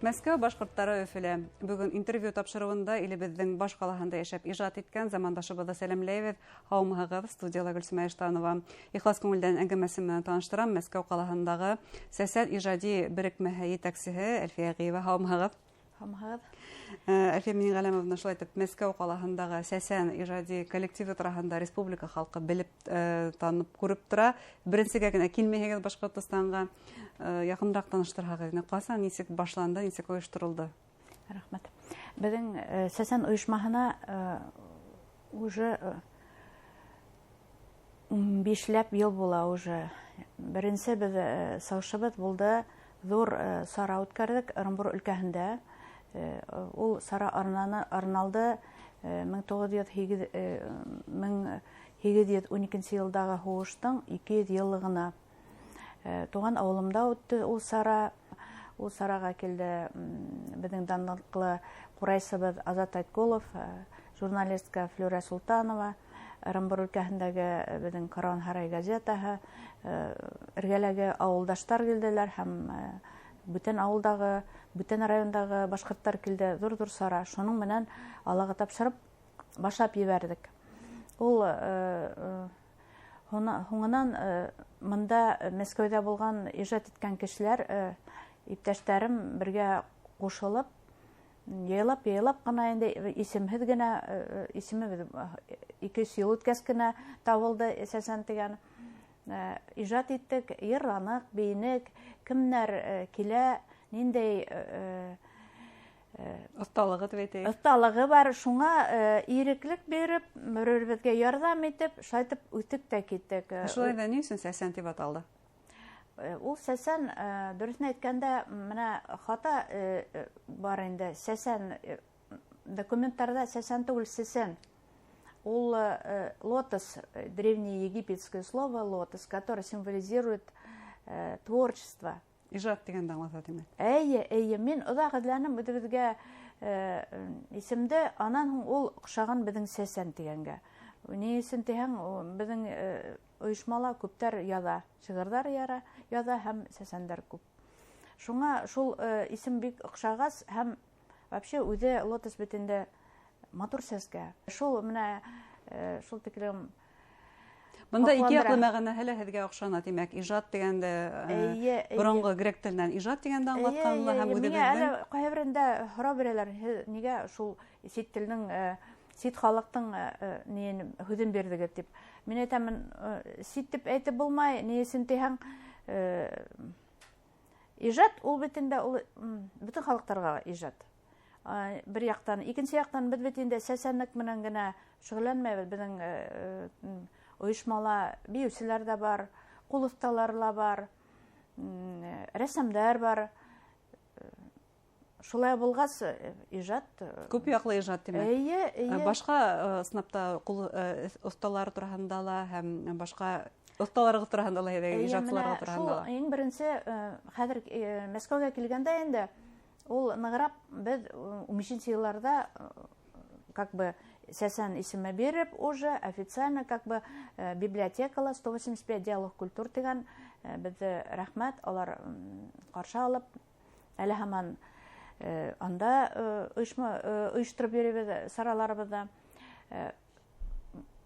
Мәскәү башҡорттары Өфөлә. Бөгөн интервью тапшырыуында илебеҙҙең баш ҡалаһында йәшәп ижад иткән замандашыбыҙҙы сәләмләйбеҙ. Һаумыһығыҙ, студияла Гөлсөмә Иштанова. Ихлас күңелдән әңгәмәсе менән таныштырам. Мәскәү ҡалаһындағы Сәсән ижади берекмәһе етәксеһе Әлфиә Ғиева. Һаумыһығыҙ. Һаумыһығыҙ. Әлфиә Минғәләмовна, шулай итеп, Мәскәү ҡалаһындағы Сәсән ижади коллективы тураһында республика халҡы белеп, танып, күреп тора. Беренсегә генә килмәйһегеҙ Башҡортостанға. Яҡыныраҡ таныштырһағыҙ, ҡасан, нисек башланды, нисек ойошторолдо? Рәхмәт. Беҙҙең Сәсән ойошмаһына уже 15ләп йыл була уже. Беренсе беҙ сығышыбыҙ булды, ҙур сара үткәрҙек Ырымбур өлкәһендә. Ул сара арналды 1812 йылдағы һуғыштың 200 йыллығына. Туған ауылымда үтте ул сара. Ул сараға килде беҙҙең данлыҡлы ҡурайсыбыҙ Азат Айткулов, журналистка Флюра Султанова, Ырымбур өлкәһендәге беҙҙең Каруан һарай газетаһы, эргәләге ауылдаштар килделәр һәм бүтән ауылдағы, бүтән райондағы башҡорттар килде. Ҙур-ҙур сара. Шуның менән Аллаға тапшырып башлап ебәрҙек. Ул һуңынан мында Мәскәүҙә булған ижад иткән кешеләр, иптәштәрем бергә ҡушылып, йыйылап-йыйылап ҡына инде исемһеҙ генә, исемебеҙ ике-өс йыл үткәс кенә табылды Сәсән тигән. Ижад иттек, йырланыҡ, бейенек, кемдәр килә, ниндәй оҫталығы тип әйтәйек. Оҫталығы бар, шуңа иреклек биреп, бер-беребеҙгә ярҙам итеп, шулай итеп үтеп тә киттек. Шулай ҙа ни өсөн Сәсән тип аталды? Ул Сәсән, дөрөҫөн әйткәндә, менә хата бар инде. Сәсән, документтарҙа Сәсән түгел, Сесен. Ул лотос, древнеегипетское слово лотос, которое символизирует творчество. Ижад тигәнде аңлата, тимәк. Эйе, эйе, мин оҙаҡ эҙләнем үҙебеҙгә исемде, анан һуң ул оҡшаған беҙҙең Сәсән тигәнгә. Ни өсөн тиһәң, беҙҙең ойошмала күптәр яҙа, шиғырҙар яҙа һәм сәсәндәр күп. Шуңа шул исем бик оҡшағас һәм вообще үҙе лотос бит инде матур сәскә. Шул менә шул тиклем Бында ике һоҡландыра. яҡлы мәғәнәһе лә һеҙгә оҡшана, тимәк, ижад тигәнде Эйе, эйе. боронғо грек теленән ижад тигәнде аңлатҡанла Эйе, һәм эйе. Миңә үҙебеҙҙең әле ҡайһы берендә һорау бирәләр, һеҙ нигә шул сит телдең сит халыҡтың ниен һүҙен бирҙегеҙ тип. Мин әйтәмен, сит тип әйтеп булмай, ни өсөн тиһәң, ижад ул бит инде ул бөтөн халыҡтарға ижад. Бер яҡтан, икенсе яҡтан беҙ бит инде сәсәнлек менән генә шөғөлләнмәйбеҙ. Беҙҙең ойошмала бейеүселәр ҙә бар, ҡул оҫталары ла бар, рәссамдар бар. Шулай булғас, ижад Күп яҡлы ижад, тимәк. Эйе, эйе. Башҡа ысынлап та ҡул оҫталары тураһында ла һәм башҡа оҫталарығыҙ тураһында ла, әйҙә, Эйе, ижадсыларға менә тураһында ла. Шул иң беренсе хәҙер Мәскәүгә килгәндә инде ул нығырап беҙ ун бишенсе йылларҙа как бы Сәсән исеме биреп уже официально как бы библиотекала 185 диалог культур тигән беҙҙе рәхмәт, алар ҡаршы алып әле һаман анда ойоштороп йөрөйбөҙ сараларыбыҙҙа.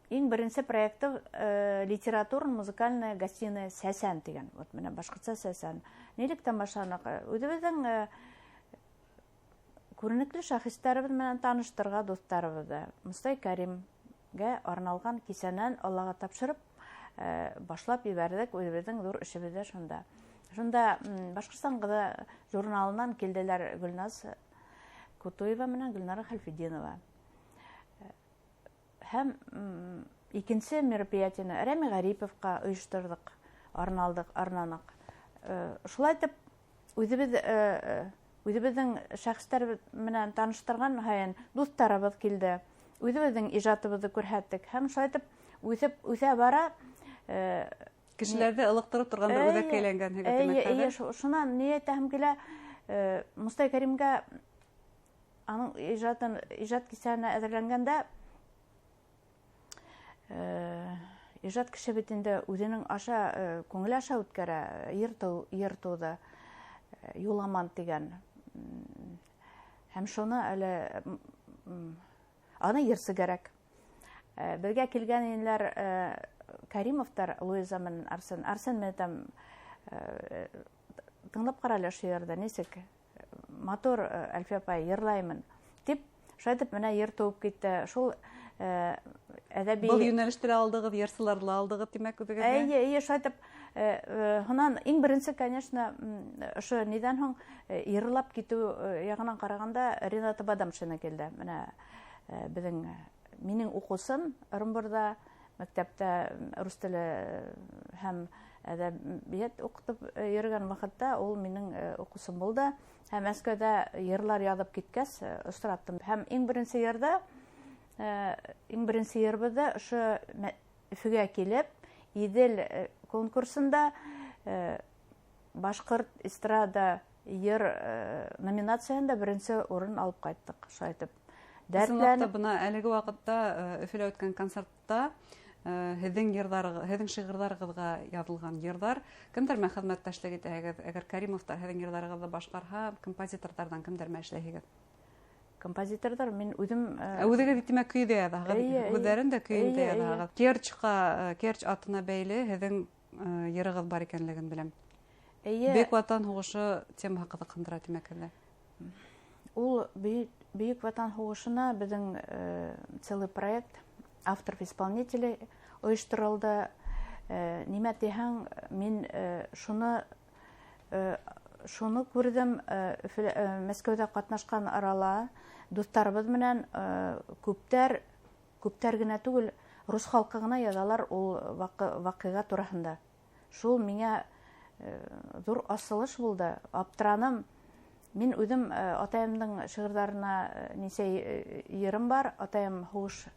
Иң беренсе проекты литератур-музыкальная гостиная Сәсән тигән. Вот менә башҡортса Сәсән. Нилектән башланыҡ? Үҙебеҙҙең күренекле шәхестәребеҙ менән таныштырға дуҫтарыбыҙҙы. Мостай Кәримгә арналған кисәнән Аллаға тапшырып башлап ебәрҙек үҙебеҙҙең ҙур эшебеҙҙе шунда. Шунда Башҡортостан ҡыҙы журналынан килделәр Гөлназ Кутуева менән Гөлнара Хәлфетдинова. Һәм икенсе мероприятиены Рәми Ғариповҡа ойошторҙоҡ, арналдыҡ, арнаныҡ. Шулай итеп үҙебеҙҙең шәхестәр менән таныштырған һайын дуҫтарыбыҙ килде, үҙебеҙҙең ижадыбыҙҙы күрһәттек һәм шулай итеп үҫеп үҫә бара Кешеләрҙе ылыҡтырып торған бер үҙәккә әйләнгәнһегеҙ, тимәк, Эйе, хәҙер. шунан ни әйтәһем килә, Мостай Кәримгә аның ижад кисәһенә әҙерләнгәндә ижад кеше бит инде үҙенең аша, күңел аша үткәрә, йыр тыуҙы, Юламан тигән. Һәм шуны әле аны йырсы кәрәк. Беҙгә килгән инеләр Каримовтар, Луиза менән Арсен. Арсен менән әйтәм, тыңлап ҡара әле ошо йырҙы, нисек матур, Әлфиә апай, йырлаймын тип, шулай итеп менә йыр тыуып китте. Шул әҙәби был йүнәлеште лә алдығыҙ, йырсыларҙы ла алдығыҙ, тимәк, үҙегеҙгә. Эйе, эйе, шулай итеп, һунан иң беренсе, конечно, ошо ниҙән һуң йырлап китеү яғынан ҡарағанда Рената Бадамшина килде. Менә минең уҡыусым Ырымбурҙа мәктәптә рус теле һәм әҙәбиәт уҡытып йөрөгән ваҡытта ул минең уҡыусым булды. Һәм Мәскәүҙә йырлар яҙып киткәс, осраттым. Һәм иң беренсе йырҙа, иң беренсе йырыбыҙҙы ошо Өфөгә килеп, Иҙел конкурсында башҡорт эстрада йыр номинацияһында беренсе урын алып ҡайттыҡ. Шулай итеп. Ысынлап та, Дәртләнеп. бына әлеге ваҡытта, Өфөлә үткән концертта, һеҙҙең йырҙарығыҙ, һеҙҙең шиғырҙарығыҙға яҙылған йырҙар, кемдәр менән хеҙмәттәшлек итәһегеҙ? Әгәр Каримовтар һеҙҙең йырҙарығыҙҙы башҡарһа, композиторҙарҙан кемдәр менән эшләйһегеҙ? Композиторҙар мин үҙем, Ә үҙегеҙ тимәк көйҙә яҙаһығыҙ, Эйе, эйе. үҙҙәрен дә көйөндә Эйе, эйе. яҙаһығыҙ. Керч атына бәйле һеҙҙең йырығыҙ бар икәнлеген беләм. Эйе. Бөйөк Ватан һуғышы темаһы ҡыҙыҡһындыра тимәк һеҙҙе. Ул Бөйөк Ватан һуғышына беҙҙең целый проект авторов-исполнителей ойошторолдо. Нимә тиһәң, мин шуны күрҙем, Мәскәүҙә ҡатнашҡан арала дуҫтарыбыҙ менән күптәр генә түгел, рус халҡы ғына яҙалар ул ваҡиға тураһында. Шул миңә ҙур асылыш булды. Аптыраным. Мин үҙем атайымдың шиғырҙарына нисә йырым бар. Атайым һуғышта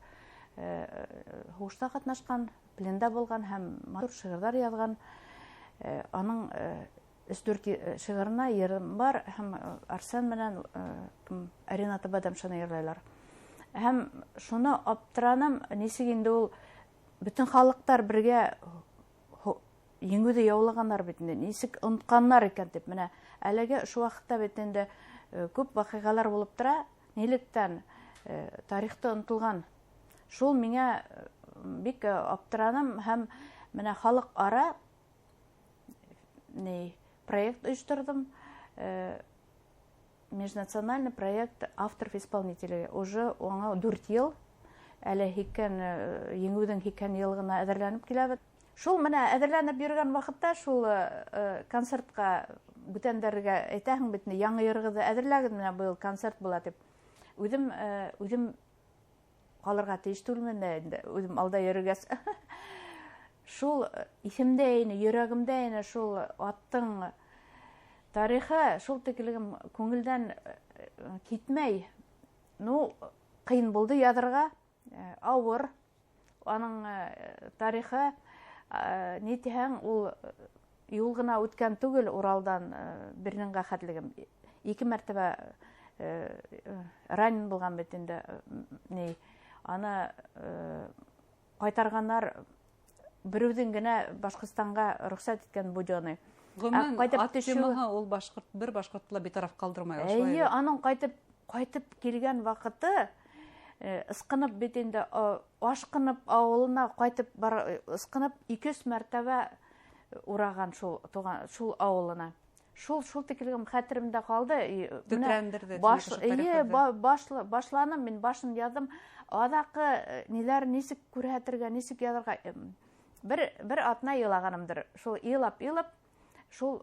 ҡатнашҡан, пленда булған һәм матур шиғырҙар яҙған. Аның өс-дүрт шиғырына йырым бар һәм Арсен менән Рената Бадамшина йырлайлар. Һәм шуны аптыраным, нисек инде ул бөтөн халыҡтар бергә еңеүҙе яулағандар бит инде, нисек онотҡандар икән тип. Менә әлеге ошо ваҡытта бит инде күп ваҡиғалар булып тора, нилектән тарихты онотолған. Шул миңә бик аптыраным һәм менә халыҡ ара ни проект ойошторҙом. Межнациональный проект авторов-исполнителей. Уже уңа 4 йыл, әле еңеүҙең һикһән йылығына әҙерләнеп киләбеҙ. Шул менә әҙерләнеп йөрөгән ваҡытта шул концертҡа бүтәндәргә әйтәһең бит инде, яңы йырығыҙҙы әҙерләгеҙ, менә быйыл концерт була тип. Үҙем ҡалырға тейеш түгелмен дә инде, үҙем алда йөрөгәс. Шул иҫемдә ине, йөрәгемдә ине шул аттың тарихы, шул тиклем күңелдән китмәй. Ҡыйын булды яҙырға, ауыр. Аның тарихы, ни тиһәң, ул юл ғына үткән түгел Уралдан Берлинға хәтлегем. 2 мәртәбә ранен булған бит инде, ни. Аны ҡайтарғандар, берәүҙең генә Башҡортостанға рөхсәт иткән Будённый. Ғөмүмән, Ә, ҡайтып ат төшөү темаһы ул бер башҡортто ла битараф ҡалдырмай, ошолай Эйе, бит. аның ҡайтып килгән ваҡыты, ысҡынып бит инде, ашҡынып ауылына ҡайтып бар, ысҡынып ике-өс мәртәбә ураған шул туған, шул ауылына. Шул тиклем хәтеремдә ҡалды. И, менә Тетрәндерҙе, тимәк, ошо эйе, тарихыбыҙҙы. башланым, мин башын яҙҙым. Аҙаҡы ниләр нисек күрһәтергә, нисек яҙырға, бер атна илағанымдыр. Шул илап-илап, шул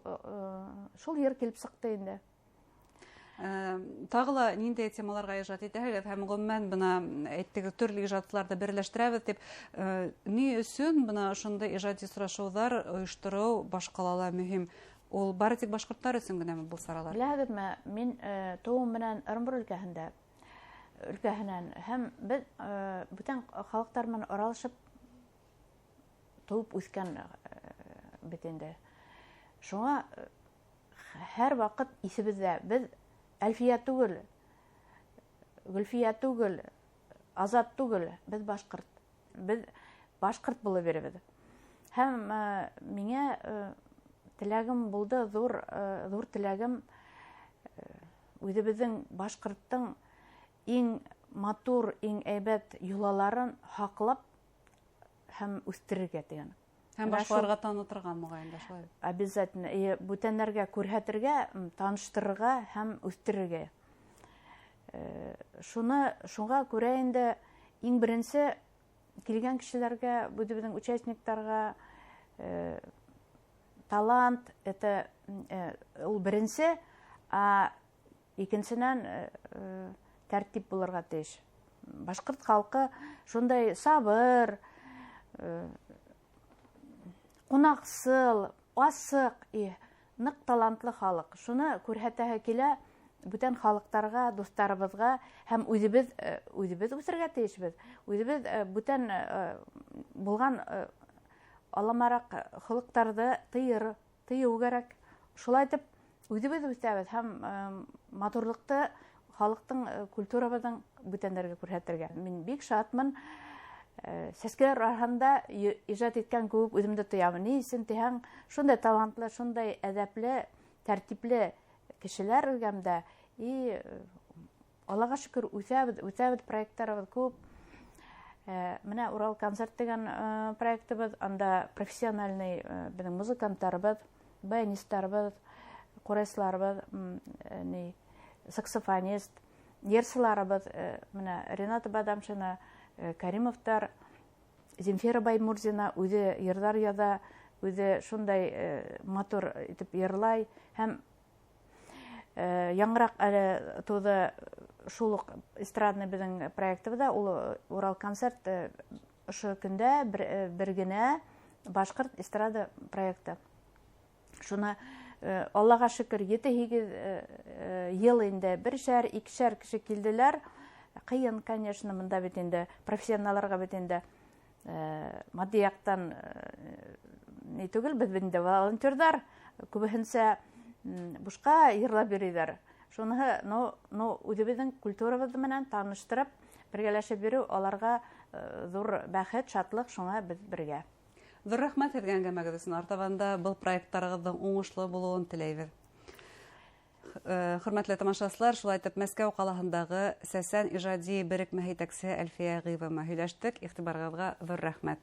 ер килеп сыҡты инде. Тағы ла ниндәй темаларға ижад итәһегеҙ һәм ғөмүмән бына әйттегеҙ, төрлө ижадсыларҙы берләштерәбеҙ тип, ни өсөн бына ошондай ижади осрашыуҙар ойоштороу баш ҡалала мөһим? Ул бары тик башҡорттар өсөн генәме был саралар? Беләһегеҙме, мин тыуым менән Ырымбур өлкәһенән һәм беҙ бүтән халыҡтар менән аралашып тыуып үҫкән бит инде. Шуңа һәр ваҡыт иҫебеҙҙә беҙ Әлфиә түгел, Гөлфиә түгел, Азат түгел, беҙ башҡорт. Беҙ башҡорт булып йөрөбөҙ. Һәм миңә теләгем булды, ҙур теләгем Үҙебеҙҙең башҡорттоң иң матур, иң әйбәт йолаларын һаҡлап һәм үҫтерергә тигән. Һәм башҡаларға танытырға, моғайын да шулай. Обязательно. Бүтәндәргә күрһәтергә, таныштырырға һәм үҫтерергә. Шуға күрә инде иң беренсе килгән кешеләргә, үҙебеҙҙең участниктарға талант это ул беренсе, а икенсенән тәртип булырға тейеш. Башҡорт халҡы шундай сабыр, ҡунаҡсыл, асыҡ, ныҡ талантлы халыҡ. Шуны күрһәтәһе килә бүтән халыҡтарға, дуҫтарыбыҙға, һәм үҙебеҙ үҫергә тейешбеҙ. Үҙебеҙ бүтән булған аламараҡ холоҡтарҙы тыйыу кәрәк. Шулай итеп үҙебеҙ үҫәбеҙ һәм матурлыҡты халыҡтың, культурабыҙҙың бүтәндәргә күрһәтергә. Мин бик шатмын. Сәскәләр араһында ижад иткән кеүек үҙемде тоям. Ни өсөн тиһәң, шундай талантлы, шундай әҙәпле, тәртипле кешеләр эргәмдә. И Аллаға шөкөр, үҫәбеҙ, үҫәбеҙ, проекттарыбыҙ күп. Менә Урал концерт тигән проектыбыҙ, анда профессиональный беҙҙең музыканттарыбыҙ, баянисттарыбыҙ, ҡурайсыларыбыҙ, саксофонист, йырсыларыбыҙ, менә Рената Бадамшина, Каримовтар, Земфира Баймурзина үҙе йырҙар яҙа, үҙе шундай матур итеп йырлай һәм яңыраҡ әле тыуҙы шул уҡ эстрадный беҙҙең проектыбыҙҙа, ул Урал концерт ошо көндә бер генә башҡорт эстрада проекты. Шуны Аллаға шөкөр, 7-8 йыл инде бершәр, икешәр кеше килделәр. Ҡыйын, конечно, мында бит инде профессионаларға бит инде матди яҡтан ни түгел, беҙ бит инде волонтерҙар, күбеһенсә бушҡа йырлап йөрөйҙәр. Шуныһы, ну, үҙебеҙҙең культурабыҙ менән таныштырып, бергәләшеп йөрөү аларға ҙур бәхет, шатлыҡ, шуңа беҙ бергә. Ҙур рәхмәт һеҙгә әңгәмәгеҙ өсөн. Артабан да был проекттарығыҙҙың уңышлы булыуын теләйбеҙ. Хөрмәтле тамашасылар, шулай итеп Мәскәү ҡалаһындағы Сәсән ижади берекмә етәксеһе Әлфиә Ғивова һөйләштек. Иғтибарығыҙға ҙур рәхмәт.